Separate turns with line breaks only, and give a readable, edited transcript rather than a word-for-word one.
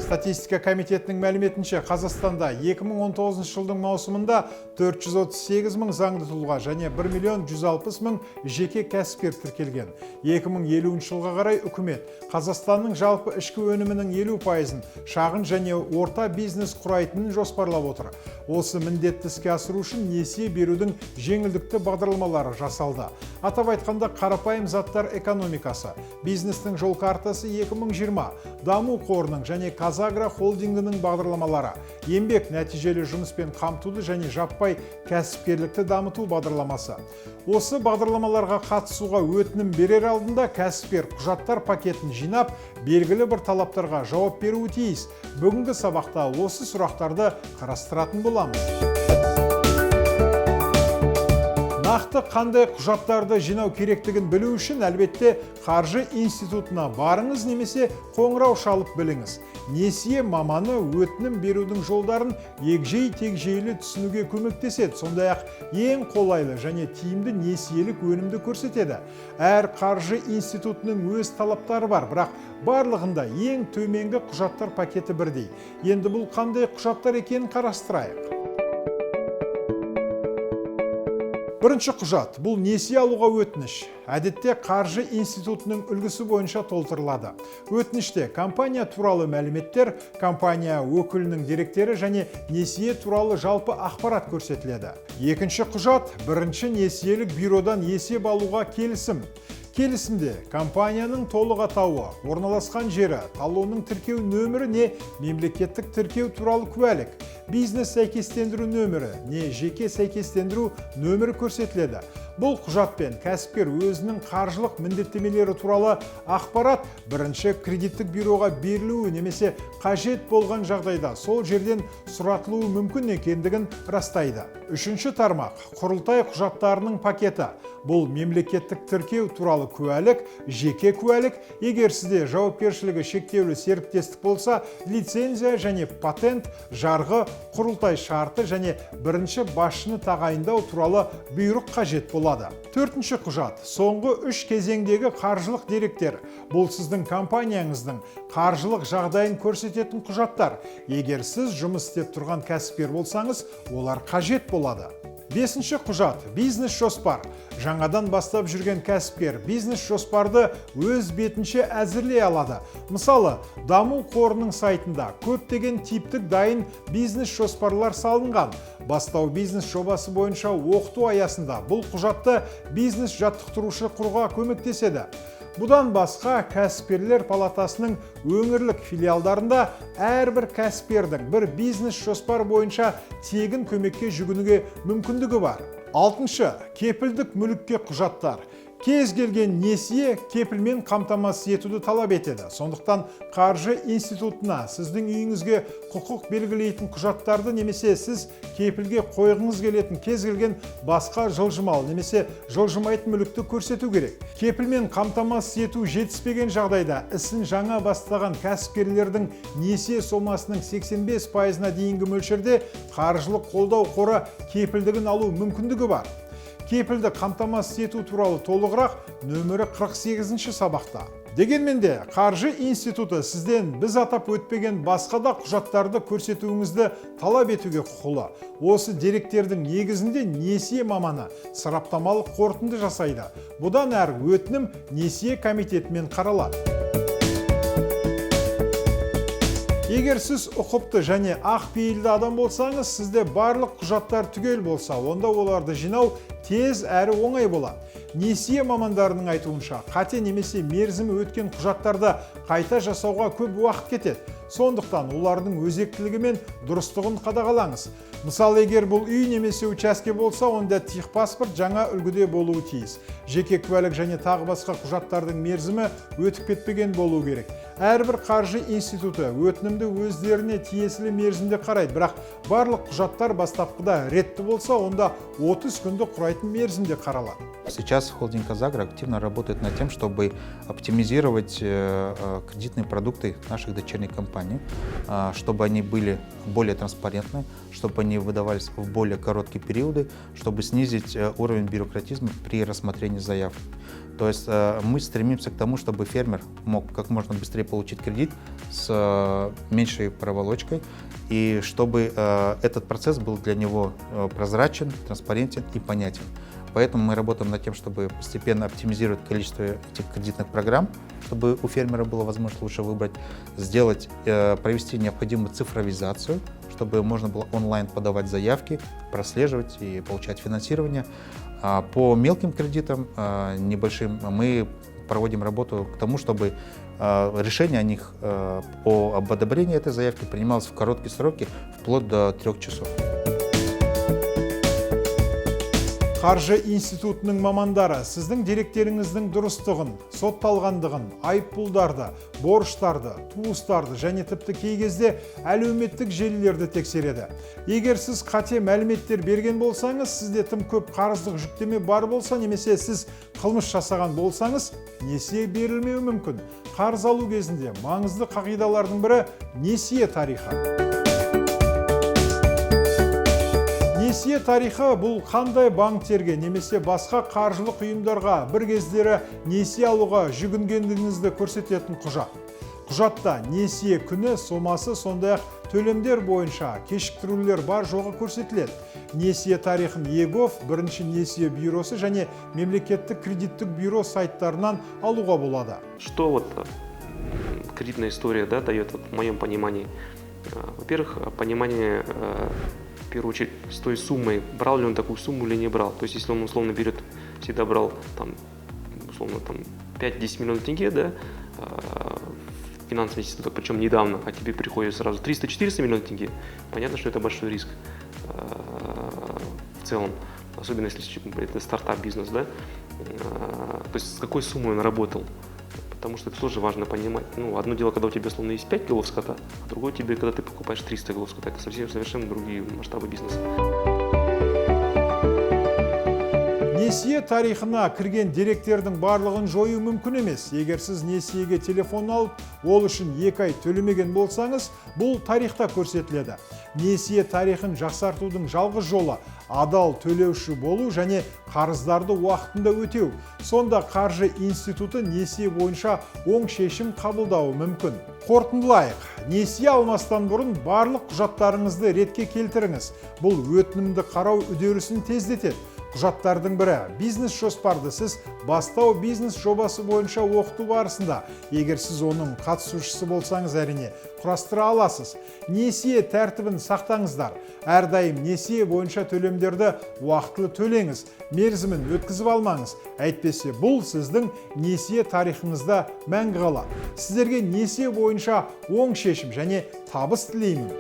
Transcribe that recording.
Статистика комитетінің мәліметінше, Қазақстанда 2019 жылдың маусымында 438 мың заңды тұлға және 1 миллион 160 мың жеке кәсіпкер тіркелген. 2050 жылға қарай үкімет Қазақстанның жалпы ішкі өнімінің 50%-ын шағын және орта бизнес құрайтынын жоспарлап отыр. Осы міндетті іске асыру үшін несие берудің жеңілдікті бағдарламалары жасалды. Атап айтқанда, қарапайым заттар экономикасы, бизнестің жол картасы 2020, даму қорының және ҚазАгро холдингінің бағдарламалары, еңбек, нәтижелі жұмыспен қамтуды және жаппай кәсіпкерлікті дамыту бағдарламасы. Осы бағдарламаларға қатысуға өтінім берер алдында кәсіпкер құжаттар пакетін жинап, белгілі бір талаптарға жауап беруі тиіс. Бүгінгі сабақта осы сұрақтарды қарастыратын боламыз. Нақты қандай құжаттарды жинау керектігін білу үшін, әлбетте, қаржы институтына барыңыз немесе қоңырау шалып біліңіз. Несие маманы өтінім берудің жолдарын егжей тегжейлі түсінуге көмектеседі. Сондай-ақ ең қолайлы және тиімді несиелік өнімді көрсетеді. Әр қаржы институтының өз талаптары бар, бірақ барлығында ең төменгі құжаттар пакеті бірдей. Енді бұл қандай құжаттар екенін қарастырайық. Бірінші құжат – бұл несие алуға өтініш. Әдетте қаржы институтының үлгісі бойынша толтырылады. Өтініште компания туралы мәліметтер, компания өкілінің деректері және несие туралы жалпы ақпарат көрсетіледі. Екінші құжат – бірінші несиелік бюродан есеп алуға келісім. Келісімде компанияның толық атауы, орналасқан жері, талонның тіркеу нөмірі не мемлекеттік тіркеу туралы куәлік, бизнес сәйкестендіру нөмірі не жеке сәйкестендіру нөмірі көрсетіледі. Бұл құжатпен кәсіпкер өзінің қаржылық міндеттемелері туралы ақпарат бірінші кредиттік бюроға берілуі немесе қажет болған жағдайда сол жерден сұратылуы мүмкін екендігін растайды. Үшінші тармақ – құрылтай құжаттарының пакеті. Бұл мемлекеттік тіркеу туралы куәлік, жеке куәлік, егер сізде жауапкершілігі шектеулі серіктестік болса, лицензия және патент, жарғы, құрылтай шарты және бірінші басшыны тағайындау туралы бұйрық қажет болады. Төртінші құжат – соңғы үш кезеңдегі қаржылық деректер. Бұл сіздің компанияңыздың қаржылық жағдайын көрсететін құжаттар. Егер сіз жұмыс істеп тұрған кәсіпкер болсаңыз, олар қажет болады. Бесінші құжат – бизнес жоспар. Жаңадан бастап жүрген кәсіпкер бизнес жоспарды өз бетінше әзірлей алады. Мысалы, даму қорының сайтында көптеген типтік дайын бизнес жоспарлар салынған. Бастау бизнес жобасы бойынша оқыту аясында бұл құжатты бизнес жаттықтырушы құруға көмектеседі. Бұдан басқа, кәсіпкерлер палатасының өңірлік филиалдарында әрбір кәсіпкердің бір бизнес жоспар бойынша тегін көмекке жүгінуге мүмкіндігі бар. Алтыншы, кепілдік мүлікке құжаттар. Кез келген несие кепілмен қамтамасыз етуді талап етеді. Сондықтан қаржы институтына сіздің үйіңізге құқық белгілейтін құжаттарды немесе сіз кепілге қойғыңыз келетін кез келген басқа жылжымалы немесе жылжымайтын мүлікті көрсету керек. Кепілмен қамтамасыз ету жетіспеген жағдайда ісін жаңа бастаған кәсіпкерлердің несие сомасының 85%-ына дейінгі мөлшерде қаржылық қолдау қоры кепілдігін алу мүмкіндігі бар. Кепілді қамтамасыз ету туралы толығырақ нөмірі 48 сабақта. Дегенмен де қаржы институты сізден біз атап өтпеген басқа да құжаттарды көрсетуіңізді талап етуге құқылы. Осы деректердің негізінде несие маманы сараптамалық қорытынды жасайды. Бұдан әрі өтінім несие комитетімен қаралады. Егер сіз ұқыпты және ақ пейілді адам болсаңыз, сізде барлық құжаттар түгел болса, онда оларды жинау тез әрі оңай болады. Несие мамандарының айтуынша, қате немесе мерзімі өткен құжаттарды қайта жасауға көп уақыт кетеді. Сондықтан олардың өзектілігі мен дұрыстығын қадағалаңыз. Мысалы, егер бұл үй немесе учаске болса, онда техпаспорт жаңа үлгіде болуы тиіс. Жеке куәлік және тағы басқа құжаттардың мерзімі өтіп кетпеген болуы керек. Әрбір қаржы институты өтінімді өздеріне тиесілі мерзімде қарайды, бірақ барлық құжаттар бастапқыда ретті болса, онда 30 күнді құрайтын мерзімде қаралады.
Сейчас холдинг «КазАгро» активно работает над тем, чтобы оптимизировать кредитные продукты наших дочерних компаний, чтобы они были более транспарентны, чтобы они они выдавались в более короткие периоды, чтобы снизить уровень бюрократизма при рассмотрении заявок. То есть мы стремимся к тому, чтобы фермер мог как можно быстрее получить кредит с меньшей проволочкой, и чтобы этот процесс был для него прозрачен, транспарентен и понятен. Поэтому мы работаем над тем, чтобы постепенно оптимизировать количество этих кредитных программ, чтобы у фермера было возможность лучше выбрать, провести необходимую цифровизацию, чтобы можно было онлайн подавать заявки, прослеживать и получать финансирование. А по мелким кредитам, небольшим, мы проводим работу к тому, чтобы решение о них, об одобрении этой заявки принималось в короткие сроки, вплоть до 3 часов.
Қаржы институтының мамандары сіздің деректеріңіздің дұрыстығын, сотталғандығын, айыппұлдарды, борыштарды, туыстарды және тіпті кей кезде әлеуметтік желілерді тексереді. Егер сіз қате мәліметтер берген болсаңыз, сізде тым көп қарыздық жүктеме бар болса, немесе сіз қылмыс жасаған болсаңыз, несие берілмеуі мүмкін. Қарыз алу кезінде маңызды қағидалардың бірі несие тарихы. Несие тарихы бұл қандай банктерге немесе басқа қаржылық ұйымдарға бір кездері несие алуға жүгінгендігіңізді көрсететін құжат. Құжатта несие күні, сомасы, сондай-ақ төлемдер бойынша кешіктірулер бар жоғы көрсетіледі. Несие тарихын eGov, бірінші несие бюросы және мемлекеттік кредиттік бюро сайттарынан алуға болады.
Что вот кредитная история, да, дает вот, в моем понимании? Во-первых, понимание, в первую очередь, с той суммой, брал ли он такую сумму или не брал. То есть, если он условно берет, всегда брал там, условно, там, 5-10 миллионов тенге, да, в финансовый институт, причем недавно, а тебе приходит сразу 300-400 миллионов тенге, понятно, что это большой риск в целом, особенно если это стартап-бизнес, да, то есть с какой суммой он работал. Потому что это тоже важно понимать. Ну, одно дело, когда у тебя, условно, есть 5 голов скота, а другое тебе, когда ты покупаешь 300 голов скота. Это совсем, совершенно другие масштабы бизнеса.
Несие тарихына кірген деректердің барлығын жою мүмкін емес. Егер сіз несиеге телефон алып, ол үшін 2 ай төлемеген болсаңыз, бұл тарихта көрсетіледі. Несие тарихын жақсартудың жалғыз жолы адал төлеуші болу және қарыздарды уақытында өтеу. Сонда қаржы институты несие бойынша оң шешім қабылдауы мүмкін. Қорытындылайық. Несие алмастан бұрын барлық құжаттарыңызды ретке келтіріңіз. Бұл өтінімді қарау үдерісін тездетеді. Құжаттардың бірі бизнес жоспарды сіз бастау бизнес жобасы бойынша оқыту барысында, егер сіз оның қатысушысы болсаңыз, әрине құрастыра аласыз. Несие тәртібін сақтаңыздар. Әрдайым несие бойынша төлемдерді уақытылы төлеңіз, мерзімін өткізіп алмаңыз. Әйтпесе бұл сіздің несие тарихыңызда мәңгі қалады. Сіздерге несие бойынша оң шешім және табыс тілеймін.